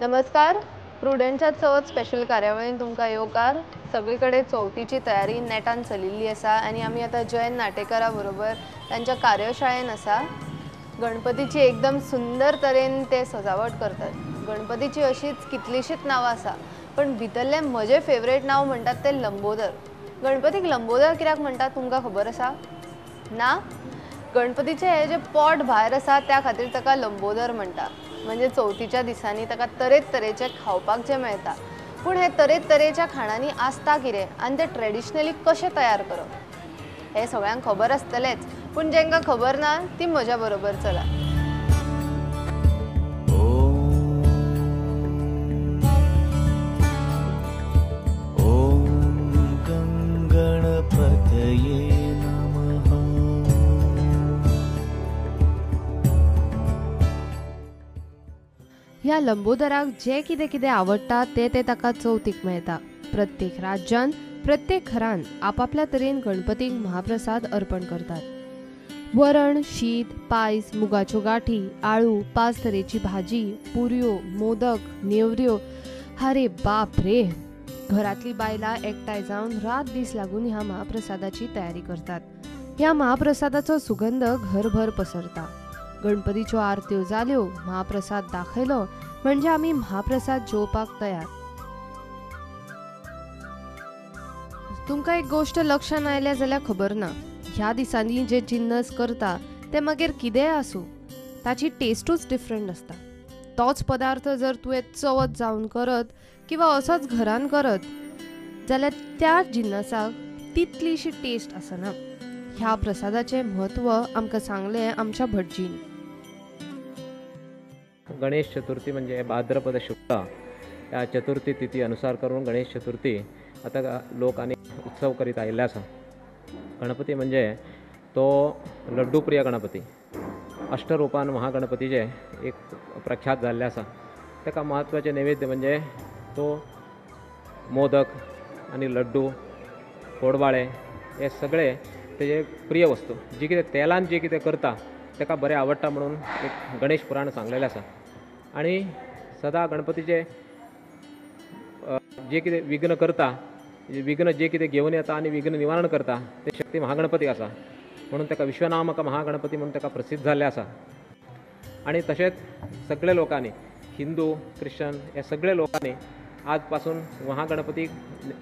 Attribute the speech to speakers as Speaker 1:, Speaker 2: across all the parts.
Speaker 1: नमस्कार, प्रुडंटच्या चवथ स्पेशल कार्यावळीन तुमकां येवकार. सगळे कडेन चवथीची तयारी नेटान चलिल्ली आसा आनी आमी आतां जयंत नाटेकारा बरोबर तांच्या कार्यशाळेन आसा. गणपतीची एकदम सुंदर तरेन ते सजावट करतात. गणपतीची अशीच कितलीशीच नांवां आसा, पण भितरलें म्हजें फेवरेट नांव म्हणटात तें लंबोदर. गणपतीक लंबोदर कित्याक म्हणटात तुमकां खबर आसा ना? गणपतीचें हें जें पोट भायर आसा त्या खातीर ताका लंबोदर म्हणटा. म्हणजे चवथीच्या दिसांनी ताका तरेतरेचे खावपाक जें मेळटा, पूण हे तरेतरेच्या खाणांनी आसता कितें आनी तें ट्रेडिशनली कशें तयार करप हें सगळ्यांक खबर आसतलेंच, पूण जांकां खबर ना ती म्हज्या बरोबर चला. ह्या लंबोदराक जें कितें कितें आवडटा तें तें ताका चवथीक मेळटा. प्रत्येक राज्यान प्रत्येक घरान आपापल्या तरेन गणपतीक महाप्रसाद अर्पण करतात. वरण, शीत, पायस, मुगाच्यो गाठी, आळू, 5 तरेची भाजी, पुरयो, मोदक, नेवऱ्यो. अरे बाप रे, घरांतली बायलां एकठांय जावन रात दीस लागून ह्या महाप्रसादाची तयारी करतात. ह्या महाप्रसादाचो सुगंध घरभर पसरता. गणपतीच्यो आरत्यो जाल्यो, महाप्रसाद दाखयलो म्हणजे आमी महाप्रसाद जेवपाक तयार. तुमकां एक गोश्ट लक्षान आयल्या जाल्यार खबर ना, ह्या दिसांनी जे जिन्नस करता ते मागीर कितेंय आसूं ताची टेस्टूच डिफरंट आसता. तोच पदार्थ जर तुवें चवथ जावन करत किंवा असोच घरान करत जाल्यार त्या जिन्नसाक तितलीशी टेस्ट आसना. ह्या प्रसादाचें म्हत्व आमकां सांगलें आमच्या भटजीन.
Speaker 2: गणेश चतुर्थी म्हणजे भाद्रपद शुक्ल ह्या चतुर्थी तिथी अनुसार करून गणेश चतुर्थी आतां लोक आनी उत्सव करीत आयिल्ले आसा. गणपती म्हणजे तो लड्डू प्रिय गणपती, अष्टरूपान महागणपतीचे एक प्रख्यात जाल्ले आसा. ताका म्हत्वाचें नैवेद्य म्हणजे तो मोदक आनी लड्डू, कोडवाळे हे सगळे तेजे प्रिय वस्तू. जी कितें तेलान जी कितें करता ताका बरें आवडटा म्हणून एक गणेश पुराण सांगलेलें आसा. आनी सदां गणपतीचे जे कितें विघ्न करता, विघ्न जे कितें घेवन येता आनी विघ्न निवारण करता ते शक्ती महागणपती आसा, म्हणून ताका विश्वनामक महागणपती म्हणून ताका प्रसिद्ध जाल्लें आसा. आनी तशेंच सगळे लोकांनी, हिंदू क्रिश्चन हे सगळे लोकांनी आज पासून महागणपतीक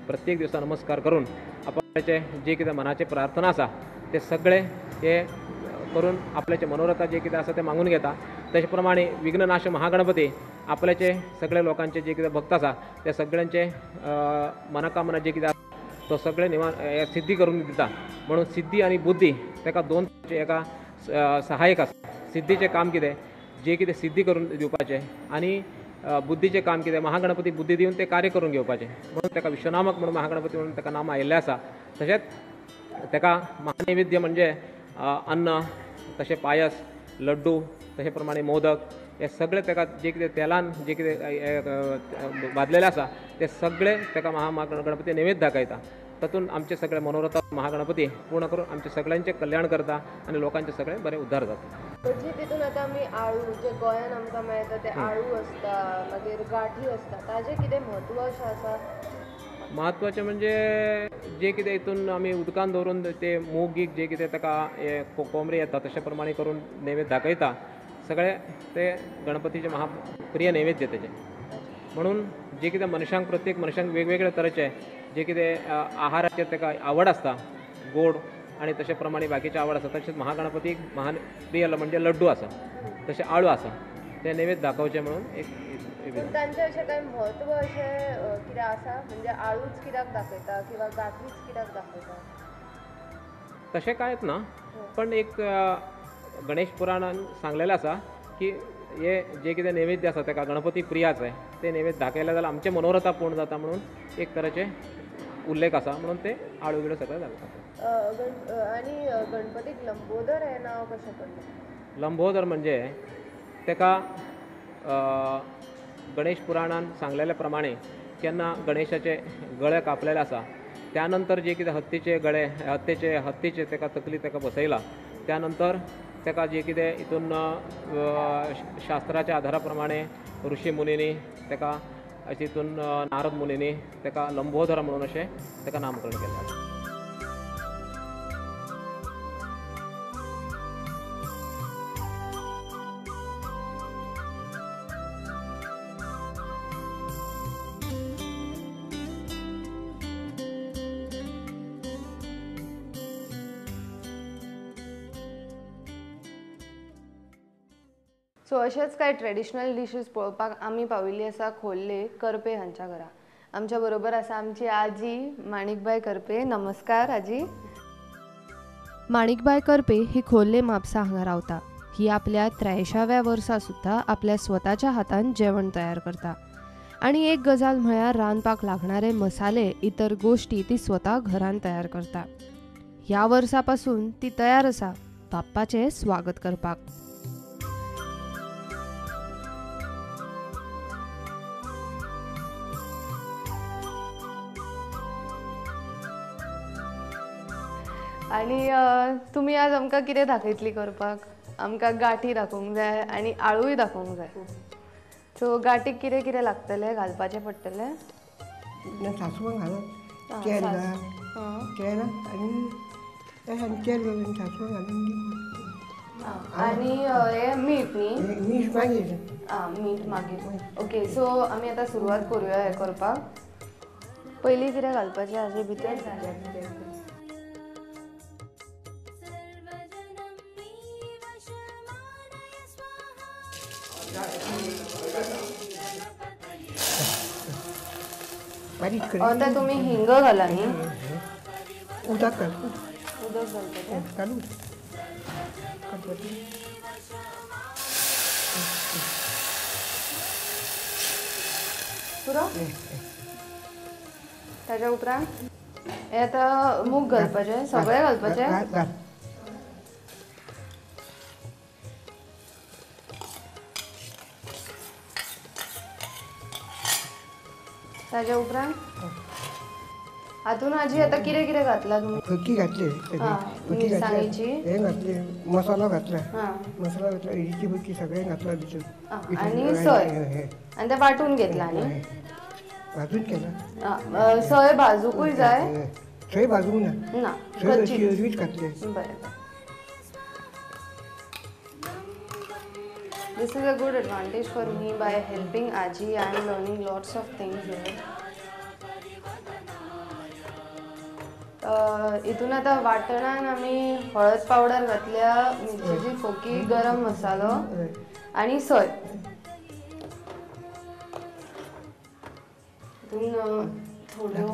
Speaker 2: प्रत्येक दिवसा नमस्कार करून आपल्याचे जे कितें मनाचे प्रार्थना आसा ते सगळे हे करून आपल्याचे मनोरथा जे कितें आसा ते मागून घेता. तशे प्रमाणे विघ्ननाश महागणपती आपल्याचे सगळे लोकांचे जे कितें भक्त आसा ते सगळ्यांचे मनोकामना जे कितें आसा तो सगळे सिद्धी करून दिता. म्हणून सिद्धी आनी बुद्धी ताका दोन एका सहायक आसा. सिद्धीचें काम कितें, जे कितें सिद्धी करून दिवपाचें, आनी बुद्धीचें काम कितें, महागणपती बुद्धी दिवन तें कार्य करून घेवपाचें. म्हणून ताका विश्वनामक म्हणून महागणपती म्हणून ताका नाम आयिल्लें आसा. तशेंच ताका महानैवेद्य म्हणजे अन्न, तशें पायस, लड्डू, तशें प्रमाणे मोदक हे सगळे ताका जे कितें तेलान जे कितें भाजलेलें आसा ते सगळे ताका महागणपती नैवेद्य दाखयता. तातूंत आमचे सगळे मनोरथ महागणपती पूर्ण करून आमचे सगळ्यांचें कल्याण करता आनी लोकांचे सगळे बरे उद्धार जाता.
Speaker 1: म्हणजे तितून आतां आमी आळू जे गोंयान आमकां मेळटा ते आळू आसता, मागीर गाठी आसता, ताजें कितें म्हत्व अशें आसा?
Speaker 2: म्हत्वाचें म्हणजे जे कितें हितून आमी उदकान दवरून ते मूग गीग जे कितें ताका हे कोमरी येता तशे प्रमाणे करून नैवेद्य दाखयता. सगळे ते गणपतीचे महाप्रिय नैवेद्य तेजे. म्हणून जे कितें मनशांक, प्रत्येक मनशांक वेगवेगळे तरेचे जे कितें आहाराचेर ताका आवड आसता, गोड आनी तशे प्रमाणे बाकीची आवड आसता, तशेंच महागणपतीक महान प्रिय म्हणजे लड्डू आसा, तशें आळू आसा, ते नैवेद्य दाखोवचें म्हणून एक.
Speaker 1: तांचें अशें कांय म्हत्व अशें कितें आसा? म्हणजे आळूच कित्याक दाखयता किंवा गाठीच कित्याक दाखयता
Speaker 2: तशें कांयच ना, पण एक गणेश पुराणान सांगलेलें आसा की हे जे कितें नैवेद्य आसा ताका गणपती प्रियाच आहे, ते नैवेद्य दाखयले जाल्यार आमचें मनोरथा पूर्ण जाता म्हणून एक तरेचे उल्लेख आसा, म्हणून ते आळू बिळू सगळें दाखयतात.
Speaker 1: आनी गणपतीक लंबोदर हें नांव कशें पडलें?
Speaker 2: लंबोदर म्हणजे ताका गणेश पुराणान सांगलेले प्रमाणे केन्ना गणेशाचे गळे कापलेले आसा, त्यानंतर जे कितें हत्तीचे गळे, हत्तीचे ताका तकली ताका बसयला, त्यानंतर ताका जे कितें हितून शास्त्राच्या आधारा प्रमाणे ऋषी मुनींनी ताका तितून नारद मुनींनी ताका लंबोदर म्हणून अशें ताका नामकरण केलें आसा.
Speaker 1: सो अशेंच कांय ट्रेडिशनल डिशीज पळोवपाक आमी पाविल्ली आसा खोर्ले कर्पे हांच्या घरा. आमच्या बरोबर आसा आमची आजी माणिकबाय कर्पे. नमस्कार आजी. माणिकबाय कर्पे ही खोर्ले म्हापसा हांगा रावता. ही आपल्या 83व्या वर्सा सुद्दां आपल्या स्वताच्या हातान जेवण तयार करता आनी एक गजाल म्हळ्यार रांदपाक लागणारे मसाले इतर गोश्टी ती स्वता घरान तयार करता. ह्या वर्सा पासून ती तयार आसा बाप्पाचें स्वागत करपाक. आनी तुमी आज आमकां कितें दाखयतली करपाक? आमकां गाठी दाखोवंक जाय आनी आळूय दाखोवंक जाय. सो गाठीक कितें कितें लागतलें, घालपाचें पडटलें?
Speaker 3: सासवां घालप, तेल घाल, तेल आनी तेल घालून सासवां घालून
Speaker 1: आनी हें मीठ न्ही?
Speaker 3: मीठ मागीर.
Speaker 1: आं, मीठ मागीर. ओके, सो आमी आतां सुरवात करुया हें करपाक. पयलीं कितें घालपाचें हाजे भितर? आतां तुमी हिंग घाला न्ही?
Speaker 3: उदक घाल.
Speaker 1: उदक घालता?
Speaker 3: घालू.
Speaker 1: पुरो? ताज्या उपरांत हे आतां मूग घालपाचें? सगळें घालपाचें?
Speaker 3: घाल.
Speaker 1: ताज्या उपरांत हातून आजी आतां कितें कितें घातलां तुमी?
Speaker 3: फकी घातली,
Speaker 1: मिरसांगेची
Speaker 3: हें घातलें, मसालो घातला, मसालो घातला, इडीची बुकी सगळें घातलां भितर
Speaker 1: आनी सोय आनी तें वांटून घेतलां न्ही?
Speaker 3: भाजून केलां.
Speaker 1: सोय भाजूकूय जाय?
Speaker 3: सोय भाजूंक ना,
Speaker 1: ना,
Speaker 3: सोय अरवीच घातली.
Speaker 1: बरें. This is a good advantage for me by helping Aji. I am learning lots of things here. इतून आतां वाटणान आमी हळद पावडर घातल्या, मिरचेची फोकी, गरम मसालो आनी सोय. इतून थोड्यो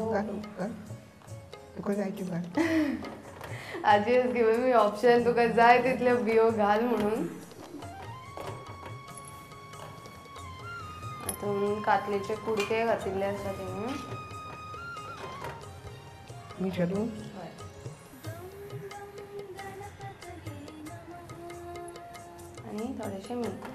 Speaker 1: आजी has given me option, तुका जाय तितल्यो बियो घाल म्हणून. हातून कातलेचे कुडके घातिल्ले आसा तिणें.
Speaker 3: मीठ घालूं?
Speaker 1: हय. आनी थोडेशें मीठ.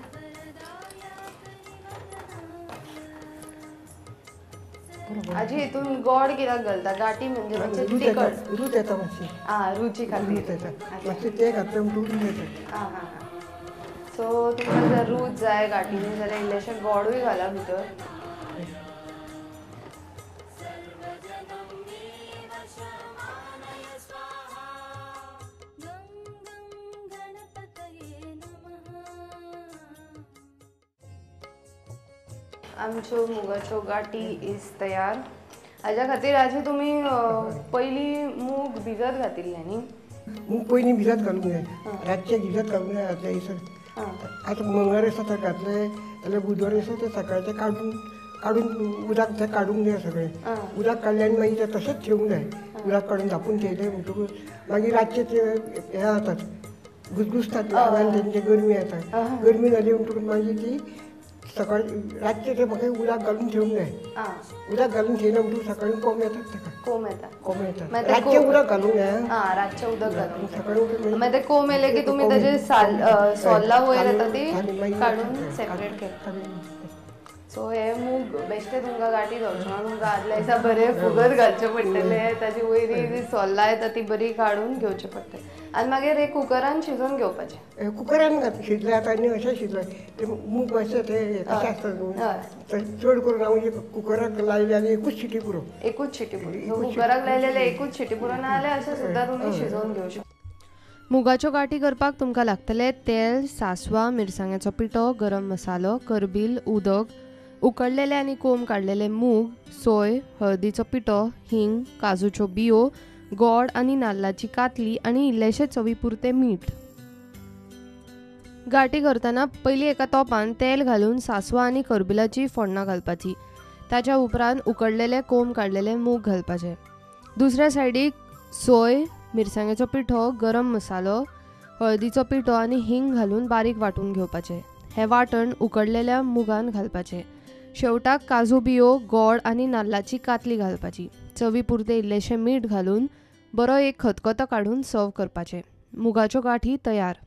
Speaker 1: आजी हितून गोड कित्याक घालता? गाठी म्हणजे मातशें तिखट.
Speaker 3: रूच येता मातशी.
Speaker 1: आं, रुची खातीर.
Speaker 3: रूच येता मातशें, तें घातलें म्हणटकूच रूच येता.
Speaker 1: आं हां हां. सो तुमकां जर रूच जाय गाठींनी जाल्यार इल्लेशें गोडूय घाला भितर. आमच्यो मुगाच्यो गाठी is तयार. हाज्या खातीर आजी तुमी पयलीं मूग भिजत घातिल्ले न्ही?
Speaker 3: मूग पयलीं भिजत घालूंक जाय, रातचे भिजत घालूंक जाय. आदल्या दिसा आतां मंगळार आसा तर घातलें जाल्यार बुधवार आसा ते सकाळचें काडून काडून उदक तें काडूंक जाय सगळें. उदक काडलें आनी मागीर तें तशेंच ठेवूंक जाय. उदक काडून धांपून ठेयलें म्हणटकूच मागीर रातचें ते हें जातात, घुसघुसतात आनी तेंचे गरमी जाता. गरमी जाली म्हणटकूच मागीर ती सकाळी रातचें तें म्हाका उदक घालून ठेवूंक जाय. उदक घालून ठेयलें म्हणटकूच सकाळी कोम येतात ताका.
Speaker 1: कोम येता.
Speaker 3: कोम येतात. रातचें उदक घालूंक जाय.
Speaker 1: आं, रातचें उदक घालूंक
Speaker 3: सकाळी उठून
Speaker 1: मागीर ते कोम येयले की तुमी ताजे साल सोल्ला वयर येता ती काडून सेपरेट केली. सो हे मूग बेश्टे तुमकां गांठी जावचे ना, तुमकां आदल्या दिसा बरें फुगत घालचें पडटलें, ताजी वयरी जी सोल्लां येता ती बरी काडून घेवची पडटली आनी मागीर हे कुकरान शिजोवन घेवपाचें.
Speaker 3: कुकरान शिजले आतां आनी अशें शिजले ते मूग मातशे ते कशें आसता न्हू, चड करून हांव कुकराक लायले आनी एकूच शिटी पुरो,
Speaker 1: एकूच शिटी पुरो, कुकराक लायलेले एकूच शिटी पुरो, नाजाल्यार अशें सुद्दां तुमी शिजोवन घेवं शकता. मुगाच्यो गांठी करपाक तुमकां लागतलें तेल, सांसवां, मिरसांग्याचो पिठो, गरम मसालो, करबील, उदक, उकडलेले आनी कोंब काडलेले मूग, सोय, हळदीचो पिठो, हिंग, काजूच्यो बियो, गोड आनी नाल्लाची कातली आनी इल्लेशे चवी पुरतें मीठ. गांठी करतना पयलीं एका तोपान तेल घालून सांसवां आनी करबिलाची फोडणां घालपाची, ताच्या उपरांत उकडलेले कोंब काडलेले मूग घालपाचे. दुसऱ्या सायडीक सोय, मिरसांगेचो पिठो, गरम मसालो, हळदीचो पिठो आनी हिंग घालून बारीक वांटून घेवपाचें. हें वांटण उकडलेल्या मुगान घालपाचें. शेवटाक काजू बियो, गोड आनी नाल्लाची कातली घालपाची. चवी पुरतें इल्लेशें मीठ घालून बरो एक खतखतो काडून सर्व करपाचें. मुगाच्यो गांठी तयार.